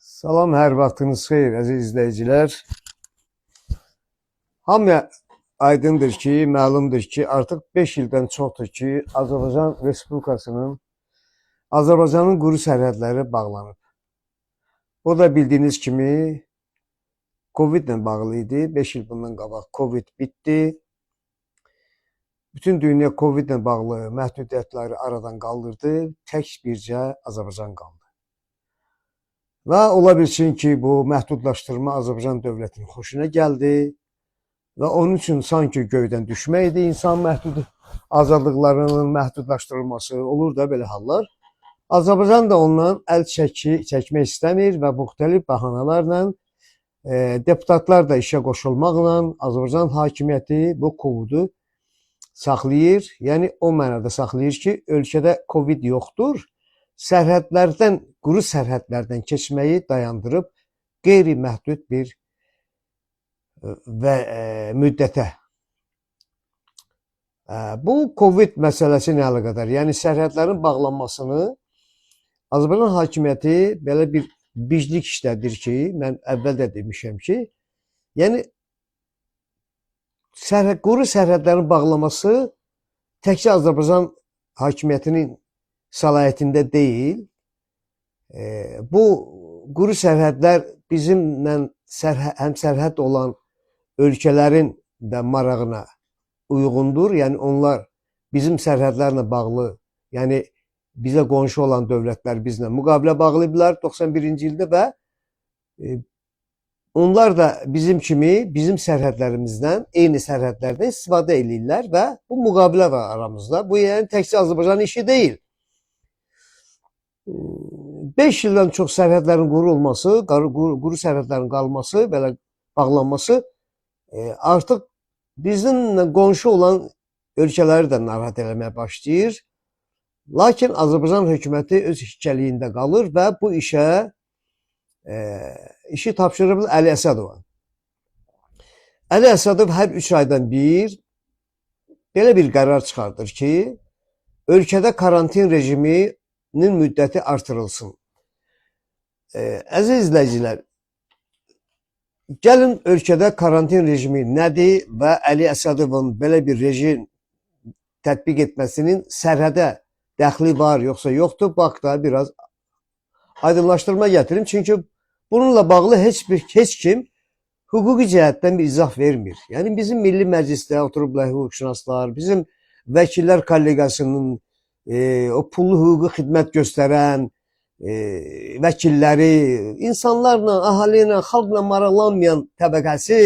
Salam, hər vaxtınız xeyir, əziz izləyicilər. Hamıya aydındır ki, məlumdur ki, artıq 5 ildən çoxdur ki, Azərbaycan Respublikasının, Azərbaycanın quru sərhədləri bağlanıb. O da bildiyiniz kimi Covid-lə bağlı idi. 5 il bundan qabaq Covid bitdi. Bütün dünya Covid-lə bağlı məhdudiyyətləri aradan qaldırdı. Tək bircə Azərbaycan qaldı. Və ola bilsin ki, bu məhdudlaşdırma Azərbaycan dövlətinin xoşuna gəldi və onun üçün sanki göydən düşmə idi insan məhdud azadlıqlarının məhdudlaşdırılması, olur da belə hallar. Azərbaycan da ondan əl çəkmək istəmir və müxtəlif bəhanələrlə deputatlar da işə qoşulmaqla Azərbaycan hakimiyyəti bu Covidu saxlayır. Yəni o mənada saxlayır ki, ölkədə Covid yoxdur. Sərhədlərdən, quru sərhədlərdən keçməyi dayandırıb qeyri-məhdud bir və müddətə. Bu Covid məsələsi nə əlaqədar? Yəni sərhədlərin bağlanmasını Azərbaycan hakimiyyəti belə bir biclik işlədir ki, mən əvvəl də demişəm ki, yəni quru sərhədlərin bağlaması təkcə Azərbaycan hakimiyyətinin səlahiyyətində deyil. Bu quru sərhədlər bizimlə həmsərhəd olan ölkələrin də marağına uyğundur. Yəni onlar bizim sərhədlərlə bağlı, yəni bizə qonşu olan dövlətlər bizlə müqavilə bağlayıblar 91-ci ildə və onlar da bizim kimi bizim sərhədlərimizdən, eyni sərhədlərdən istifadə eləyirlər və bu müqavilə var aramızda. Bu yəni təkcə Azərbaycan işi deyil. 5 ildən çox sərhədlərin quru olması, quru sərhədlərin qalması, belə bağlanması artıq bizimlə qonşu olan ölkələri də narahat eləməyə başlayır. Lakin Azərbaycan hökuməti öz hikkəliyində qalır və bu işə işi tapşırıb Əli Əsədova. Əli Əsədov hər 3 aydan bir belə bir qərar çıxardır ki, ölkədə karantin rejiminin müddəti artırılsın. Əziz izləyicilər, gəlin ölkədə karantin rejimi nədir və Əli Əsədovun belə bir rejim tətbiq etməsinin sərhədə dəxli var yoxsa yoxdur? Bax da biraz aydınlaşdırma gətirim. Çünki bununla bağlı heç kim hüquqi cəhətdən bir izah vermir. Yəni bizim Milli Məclisdə oturublar hüquqşünaslar, bizim Vəkillər Kollegiyasının o pullu hüquqi xidmət göstərən vəkilləri, insanlarla, əhali ilə, xalqla maraqlanmayan təbəqəsi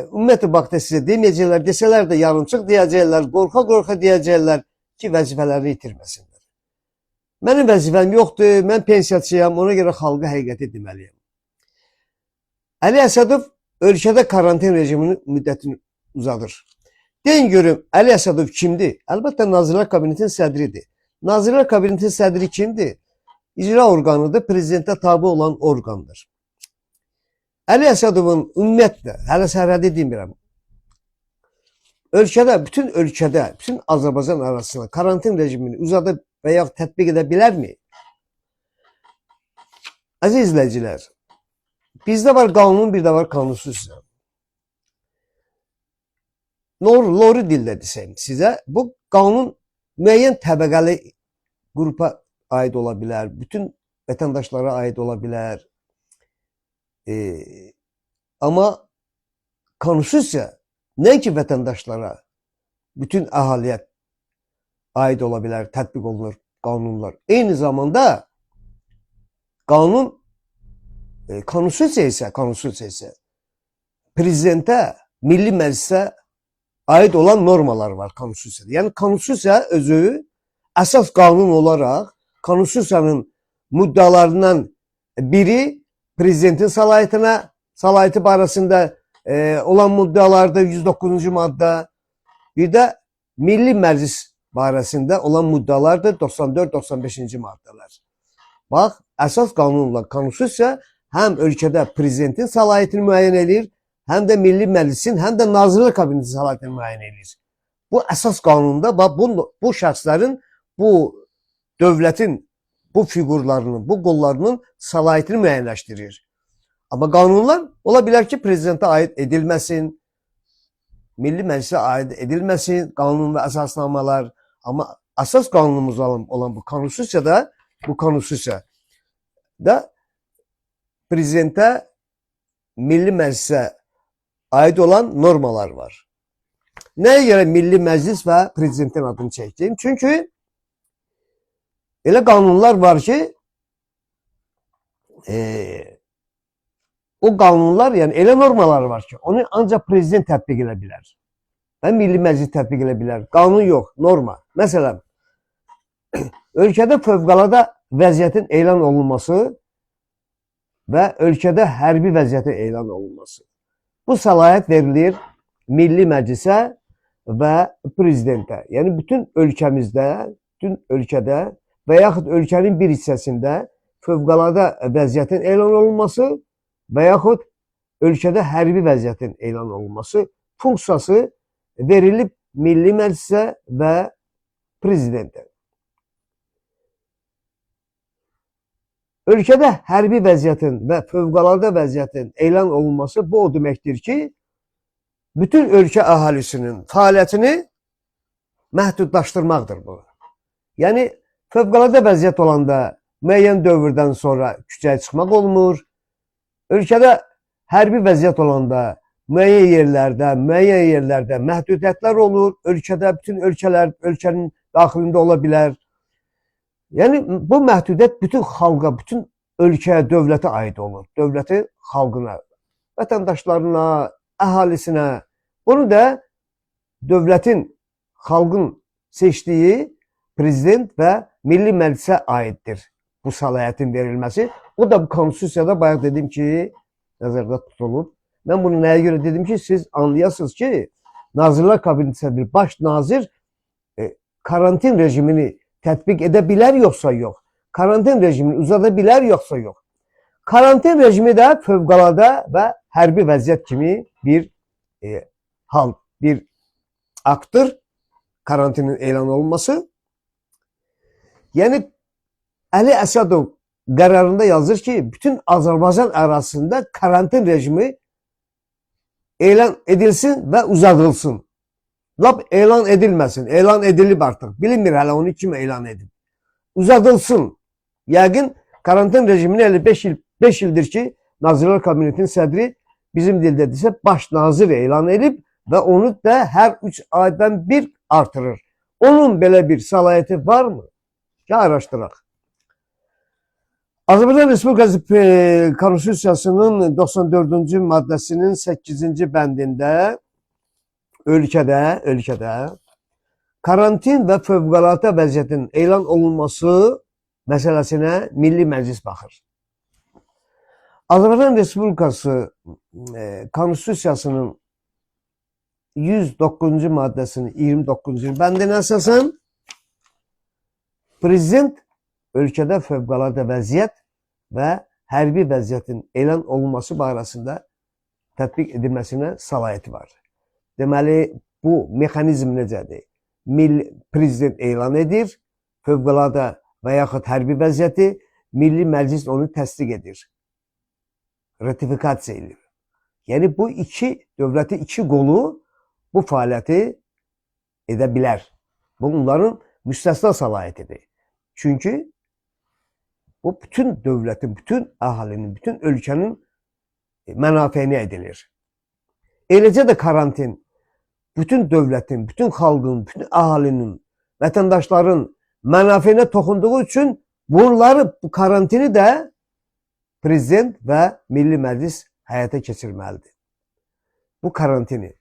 ümumiyyətlə bax da sizə deməyəcəklər, desələr də yarımçıq deyəcəklər, qorxa-qorxa deyəcəklər ki, vəzifələrini itirməsinlər. Mənim vəzifəm yoxdur, mən pensiyaçıyam, ona görə xalqa həqiqəti deməliyəm. Əli Əsədov ölkədə karantin rejiminin müddətini uzadır. Deyin görüm, Əli Əsədov kimdir? Əlbəttə Nazirlər Kabinetinin sədridir. Nazirlər Kabinetinin sədri kimdir? İcra orqanıdır, prezidentə tabi olan orqandır. Əli Əsədovun ümumiyyətlə, hələ sərhədi demirəm, ölkədə, bütün ölkədə, bütün Azərbaycan arasında karantin rejimini uzadıb və ya tətbiq edə bilərmi? Əziz izləyicilər, bizdə var qanun, bir də var konstitusiya. Lori dildə desəm sizə, bu qanun müəyyən təbəqəli qrupa aid ola bilər, bütün vətəndaşlara aid ola bilər. Amma konstitusiya nəinki vətəndaşlara, bütün əhaliyə aid ola bilər, tətbiq olunur qanunlar. Eyni zamanda qanun, konstitusiya isə prezidentə, Milli Məclisə aid olan normalar var konstitusiyada. Yəni konstitusiya özü əsas qanun olaraq konstitusiyanın müddəalarından biri prezidentin səlahiyyəti barəsində olan müddəalarda 109-cu maddə, bir də Milli Məclis barəsində olan müddəalardır 94-95-ci maddələr. Bax, əsas qanunla konstitusiya həm ölkədə prezidentin səlahiyyətini müəyyən edir, həm də Milli Məclisin, həm də Nazirlər Kabinetinin səlahiyyətini müəyyən edir. Bu əsas qanunda bax bu şəxslərin, bu dövlətin bu fiqurlarının, bu qollarının səlahiyyətini müəyyənləşdirir. Amma qanunlar ola bilər ki, prezidentə aid edilməsin, Milli Məclisə aid edilməsin qanun və əsasnamalar. Amma əsas qanunumuz olan bu konstitusiyada, prezidentə, Milli Məclisə aid olan normalar var. Nəyə görə Milli Məclis və prezidentin adını çəkdim? Çünki elə qanunlar var ki, o qanunlar, yəni elə normalar var ki, onu ancaq prezident tətbiq edə bilər. Və Milli Məclis tətbiq edə bilər. Qanun yox, norma. Məsələn, ölkədə fövqəladə vəziyyətin elan olunması və ölkədə hərbi vəziyyətin elan olunması. Bu səlahiyyət verilir Milli Məclisə və prezidentə. Yəni bütün ölkəmizdə, bütün ölkədə və yaxud ölkənin bir hissəsində fövqəladə vəziyyətin elan olunması və yaxud ölkədə hərbi vəziyyətin elan olunması funksiyası verilib Milli Məclisə və prezidentə. Ölkədə hərbi vəziyyətin və fövqəladə vəziyyətin elan olunması bu o deməkdir ki, bütün ölkə əhalisinin fəaliyyətini məhdudlaşdırmaqdır bu. Yəni, fövqəladə vəziyyət olanda müəyyən dövrdən sonra küçəyə çıxmaq olmur. Ölkədə hərbi vəziyyət olanda müəyyən yerlərdə məhdudiyyətlər olur. Ölkədə, bütün ölkələr, ölkənin daxilində ola bilər. Yəni, bu məhdudiyyət bütün xalqa, bütün ölkəyə, dövlətə aid olur. Dövləti xalqına, vətəndaşlarına, əhalisinə. Bunu da dövlətin, xalqın seçdiyi prezident və Milli Məclisə aiddir bu səlahiyyətin verilməsi. O da bu konstitusiyada bayaq dedim ki, nəzərdə tutulub. Mən bunu nəyə görə dedim ki, siz anlayasınız ki, Nazirlər Kabineti sədri, baş nazir karantin rejimini tətbiq edə bilər yoxsa yox. Karantin rejimini uzada bilər yoxsa yox. Karantin rejimi də fövqəladə və hərbi vəziyyət kimi bir hal, bir aktdır. Karantinin elan olunması. Yəni, Əli Əsədov qərarında yazır ki, bütün Azərbaycan ərazisində karantin rejimi elan edilsin və uzadılsın. Lap elan edilməsin, elan edilib artıq. Bilinmir hələ onu kim elan edib. Uzadılsın. Yəqin karantin rejimini elə 5 ildir ki, Nazirlər Kabinetinin sədri bizim dildə desə baş nazir elan edib və onu da hər 3 aydan bir artırır. Onun belə bir səlahiyyəti varmı? Gəl araşdıraq. Azərbaycan Respublikası Konstitusiyasının 94-cü maddəsinin 8-ci bəndində ölkədə karantin və fövqəladə vəziyyətin elan olunması məsələsinə Milli Məclis baxır. Azərbaycan Respublikası Konstitusiyasının 109-cu maddəsinin 29-cu bəndinə əsasən prezident ölkədə fövqəladə vəziyyət və hərbi vəziyyətin elan olunması barəsində tətbiq edilməsinə səlahiyyəti var. Deməli, bu mexanizm necədir? Prezident elan edir, fövqəladə və yaxud hərbi vəziyyəti, Milli Məclis onu təsdiq edir. Ratifikasiya edir. Yəni, bu iki dövlətin iki qolu bu fəaliyyəti edə bilər. Bu, onların müstəsna səlahiyyətidir. Çünki bu, bütün dövlətin, bütün əhalinin, bütün ölkənin mənafeyinə edilir. Eləcə də karantin bütün dövlətin, bütün xalqın, bütün əhalinin, vətəndaşların mənafeyinə toxunduğu üçün bunları, bu karantini də prezident və Milli Məclis həyata keçirməlidir. Bu karantini.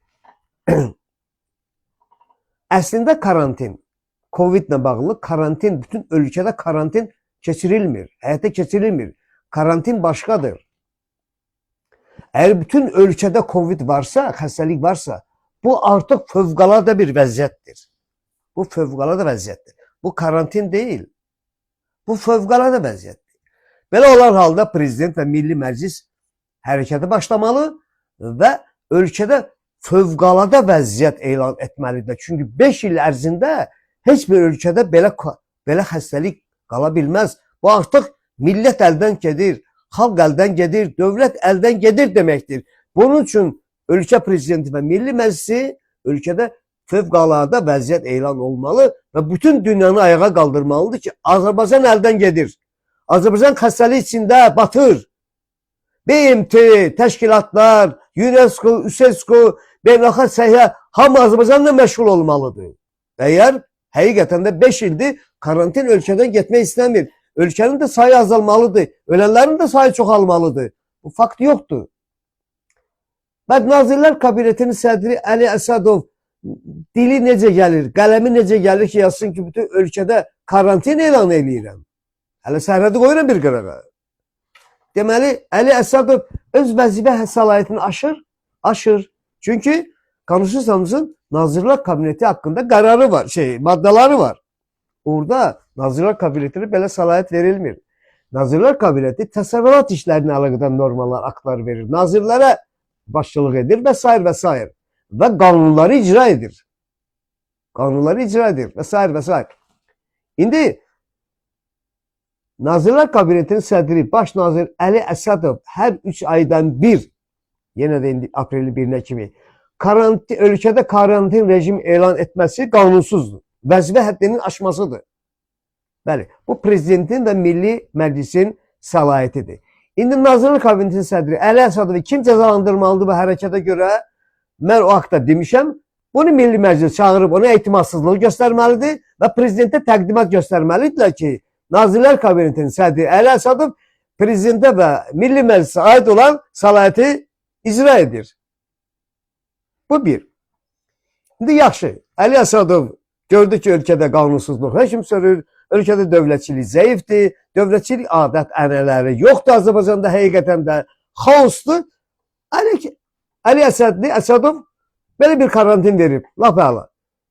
Əslində karantin, Covid-lə bağlı karantin, bütün ölkədə karantin keçirilmir, həyata keçirilmir. Karantin başqadır. Əgər bütün ölkədə Covid varsa, xəstəlik varsa, bu artıq fövqəladə bir vəziyyətdir. Bu fövqəladə vəziyyətdir. Bu karantin deyil. Bu fövqəladə vəziyyətdir. Belə olan halda prezident və Milli Məclis hərəkətə başlamalı və ölkədə fövqəladə vəziyyət elan etməlidir. Çünki 5 il ərzində heç bir ölkədə belə xəstəlik qala bilməz. Bu artıq millət əldən gedir, xalq əldən gedir, dövlət əldən gedir deməkdir. Bunun üçün ölkə prezidenti və Milli Məclisi ölkədə fövqəladə vəziyyət elan olmalı və bütün dünyanı ayağa qaldırmalıdır ki, Azərbaycan əldən gedir. Azərbaycan xəstəlik içində batır. BMT, təşkilatlar, UNESCO, UNESCO, beynəlxalq səhiyyə hamı Azərbaycanla məşğul olmalıdır. Əgər həqiqətən də 5 ildir karantin ölkədən getmək istəmir. Ölkənin də sayı azalmalıdır. Ölənlərin də sayı çoxalmalıdır. Bu fakt yoxdur. Və Nazirlər Kabinetinin sədri Əli Əsədov dili necə gəlir, qələmi necə gəlir ki, yazsın ki, bütün ölkədə karantin elan eləyirəm. Hələ sərhədi qoyuram bir qırağa. Deməli, Əli Əsədov öz vəzifə səlahiyyətini aşır, aşır. Çünki Konstitusiyamızın Nazirlər Kabineti haqqında qərarı var, maddələri var. Orada Nazirlər Kabinetinə belə səlahiyyət verilmir. Nazirlər Kabineti təsərrüfat işlərinə əlaqədar normalar, aktlar verir. Nazirlərə başçılıq edir və sair və sair. Və qanunları icra edir. Qanunları icra edir və sair və sair. İndi Nazirlər Kabinetinin sədri Baş nazir Əli Əsədov hər 3 aydan bir, yenə də indi aprelin 1-nə kimi ölkədə karantin rejim elan etməsi qanunsuzdur. Vəzifə həddinin aşmasıdır. Bəli, bu prezidentin və Milli Məclisin səlahiyyətidir. İndi Nazirlər Kabinetinin sədri Əli Əsədovu kim cəzalandırmalıdır bu hərəkətə görə? Mən o haqda demişəm. Bunu Milli Məclis çağırıb ona etimadsızlığı göstərməlidir və prezidentə təqdimat göstərməlidirlər ki, Nazirlər Kabinetinin sədri Əli Əsədov prezidentə və Milli Məclisə aid olan səlahiyyəti icra edir. Bu bir. İndi yaxşı, Əli Əsədov gördü ki, ölkədə qanunsuzluq hökm sürür, ölkədə dövlətçilik zəifdir, dövlətçilik adət ənənələri yoxdur Azərbaycanda həqiqətən də xaosdur. Əli Əsədov belə bir karantin verib, lap əla.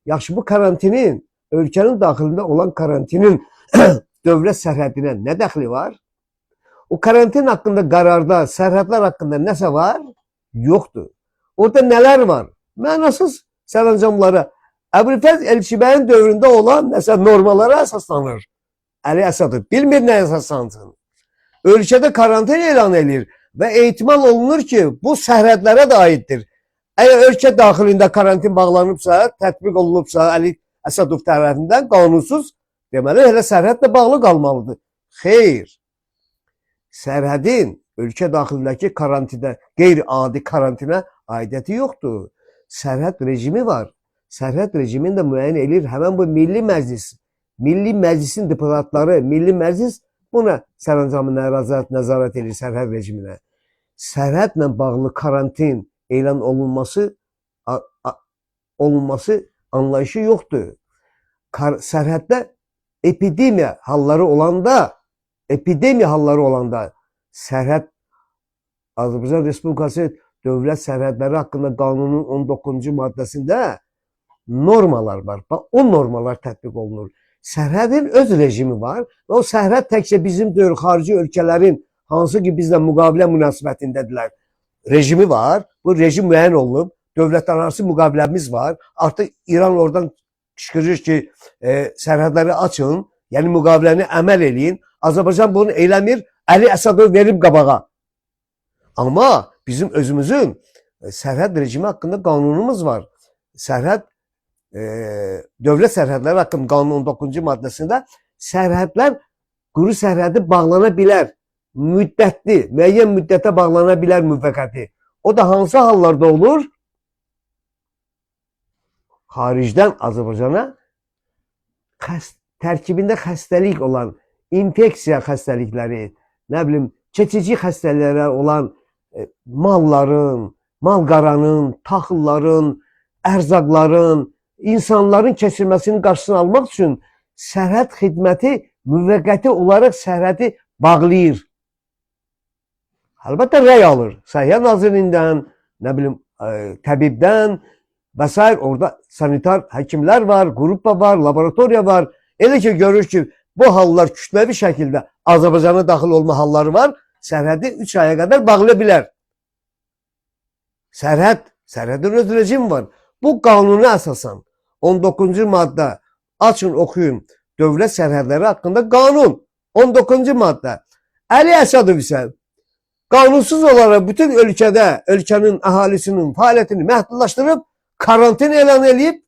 Yaxşı, bu karantinin, ölkənin daxilində olan karantinin dövlət sərhədinə nə dəxli var? O karantin haqqında qərarda, sərhədlər haqqında nəsə var? Yoxdur. Orada nələr var? Mənasız sərəncamlara, Əbülfəz Elçibəyin dövründə olan nəsə normalara əsaslanır. Əli Əsədov bilmir nəyə əsaslansın. Ölkədə karantin elan edir və ehtimal olunur ki, bu sərhədlərə də aiddir. Əgər ölkə daxilində karantin bağlanıbsa, tətbiq olunubsa Əli Əsədov tərəfindən qanunsuz, deməli elə sərhədlə bağlı qalmalıdır. Xeyr. Sərhədin ölkə daxilindəki karantinə, qeyri-adi karantinə aidiyyəti yoxdur. Sərhəd rejimi var. Sərhəd rejimini də müəyyən eləyir həmən bu Milli Məclis. Milli Məclisin deputatları, Milli Məclis buna sərəncamı nəzarət eləyir sərhəd rejiminə. Sərhədlə bağlı karantin elan olunması anlayışı yoxdur. Sərhəddə epidemiya halları olanda, sərhəd Azərbaycan Respublikası Dövlət Sərhədləri haqqında qanunun 19-cu maddəsində normalar var. Bax, o normalar tətbiq olunur. Sərhədin öz rejimi var və o sərhəd təkcə bizim deyil, xarici ölkələrin hansı ki bizlə müqavilə münasibətindədirlər. Rejimi var. Bu rejim müəyyən olunub. Dövlətlərarası müqaviləmiz var. Artıq İran oradan qışqırır ki, sərhədləri açın, yəni müqaviləni əməl eləyin. Azərbaycan bunu eləmir. Əli Əsədov verib qabağa. Amma bizim özümüzün sərhəd rejimi haqqında qanunumuz var. Sərhəd dövlət sərhədləri haqqında qanunun 19-cu maddəsində sərhədlər quru sərhədi bağlana bilər. Müddətli, müəyyən müddətə bağlana bilər müvəqqəti. O da hansı hallarda olur? Xaricdən Azərbaycana tərkibində xəstəlik olan, infeksiya xəstəlikləri, nə bilim, keçici xəstəliklərə olan malların, malqaranın, taxılların, ərzaqların, insanların keçirməsinin qarşısını almaq üçün sərhəd xidməti müvəqqəti olaraq sərhədi bağlayır. Əlbəttə rəy alır. Səhiyyə Nazirliyindən, nə bilim, təbibdən və sair orada sanitar həkimlər var, qrupa var, laboratoriya var. Elə ki görür ki, bu hallar kütləvi şəkildə Azərbaycana daxil olma halları var, sərhədi 3 aya qədər bağlaya bilər. Sərhədin öz rejimi var. Bu qanuna əsasən 19-cu maddə açın, oxuyun. Dövlət sərhədləri haqqında qanun 19-cu maddə. Əli Əsədov isə qanunsuz olaraq bütün ölkədə, ölkənin əhalisinin fəaliyyətini məhdudlaşdırıb, karantin elan eləyib,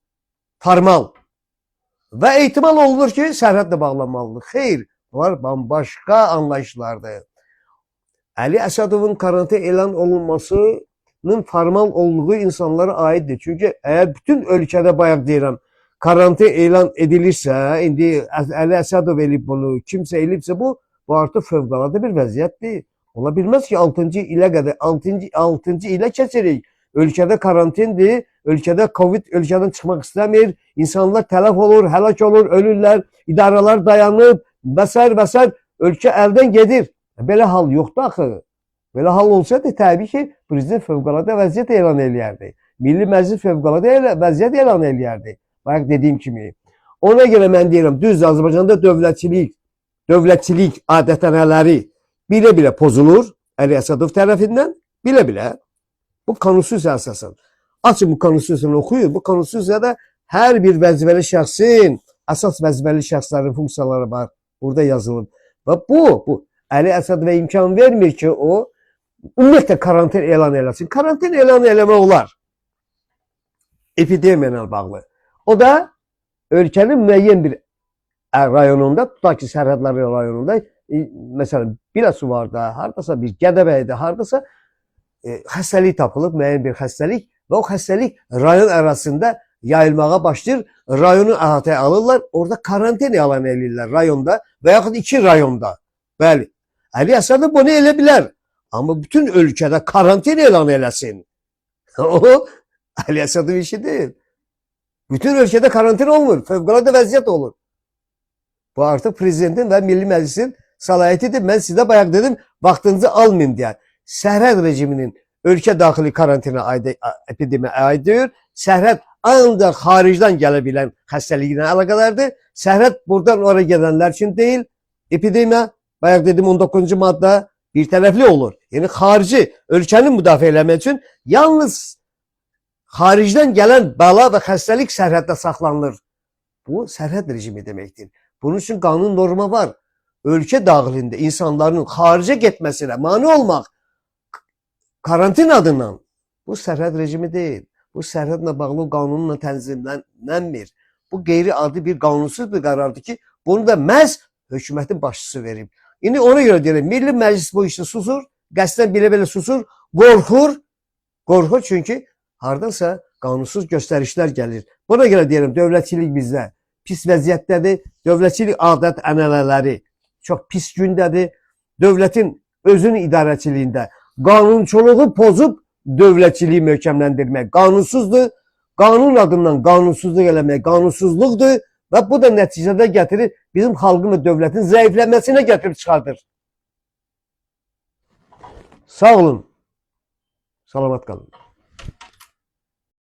formal. Və ehtimal olunur ki, sərhəd də bağlanmalıdır. Xeyr, bunlar bambaşqa anlayışlardır. Əli Əsədovun karantin elan olunmasının formal olduğu insanlara aiddir. Çünki əgər bütün ölkədə bayaq deyirəm, karantin elan edilirsə, indi Əli Əsədov eləyib bunu, kimsə eləyibsə bu artıq fövqəladə bir vəziyyətdir. Ola bilməz ki, 6-cı ilə qədər, 6-cı ilə keçirik. Ölkədə karantindir, ölkədə Covid ölkədən çıxmaq istəmir, insanlar tələf olur, həlak olur, ölürlər, idarələr dayanıb və s. və s. Ölkə əldən gedir. Belə hal yoxdur axı. Belə hal olsaydı təbii ki, prezident fövqəladə vəziyyət elan eləyərdi. Milli Məclis fövqəladə vəziyyət elan eləyərdi. Bayaq dediyim kimi. Ona görə mən deyirəm, düz Azərbaycanda dövlətçilik adət-ənənələri bilə-bilə pozulur Əli Əsədov tərəfindən, bilə-bilə. Bu konstitusiya əsasən. Açın bu konstitusiyanı oxuyun. Bu konstitusiyada hər bir vəzifəli şəxsin, əsas vəzifəli şəxslərin funksiyaları var. Burada yazılıb. Və bu Əli Əsədova imkan vermir ki, o ümumiyyətlə karantin elan eləsin. Karantin elan eləmək olar. Epidemiya ilə bağlı. O da ölkənin müəyyən bir rayonunda, tutaq ki, sərhədləri rayonunda, məsələn, Biləsuvarda, hardasa bir Gədəbəydə, hardasa xəstəlik tapılıb, müəyyən bir xəstəlik və o xəstəlik rayon ərazisində yayılmağa başlayır. Rayonu əhatəyə alırlar, orada karantin elan eləyirlər rayonda və yaxud 2 rayonda. Bəli, Əli Əsədov bunu elə bilər. Amma bütün ölkədə karantin elan eləsin. O, Əli Əsədov işi deyil. Bütün ölkədə karantin olmur, fövqəladə vəziyyət olur. Bu artıq prezidentin və Milli Məclisin səlahiyyətidir. Mən sizə bayaq dedim, vaxtınızı almayın deyə. Sərhəd rejiminin ölkə daxili karantinə aid, epidemiya aid deyil. Sərhəd ancaq xaricdən gələ bilən xəstəliklə əlaqədardır. Sərhəd buradan oraya gedənlər üçün deyil. Epidemiya, bayaq dedim 19-cu maddə bir tərəfli olur. Yəni xarici ölkəni müdafiə eləmək üçün yalnız xaricdən gələn bəla və xəstəlik sərhəddə saxlanılır. Bu sərhəd rejimi deməkdir. Bunun üçün qanun norma var. Ölkə daxilində insanların xaricə getməsinə mane olmaq karantin adından bu sərhəd rejimi deyil. Bu sərhədlə bağlı qanunla tənzimlənmir. Bu qeyri-adi bir qanunsuz bir qərardır ki, bunu da məhz hökumətin başçısı verib. İndi ona görə deyirəm, Milli Məclis bu işdə susur, qəsdən belə-belə susur, qorxur çünki hardansa qanunsuz göstərişlər gəlir. Buna görə deyirəm, dövlətçilik bizdə pis vəziyyətdədir. Dövlətçilik adət ənənələri çox pis gündədir. Dövlətin özünün idarəçiliyində qanunçuluğu pozub dövlətçiliyi möhkəmləndirmək qanunsuzdur. Qanun adından qanunsuzluq eləmək qanunsuzluqdur və bu da nəticədə gətirir bizim xalqın və dövlətin zəifləməsinə gətirib çıxardır. Sağ olun. Salamat qalın.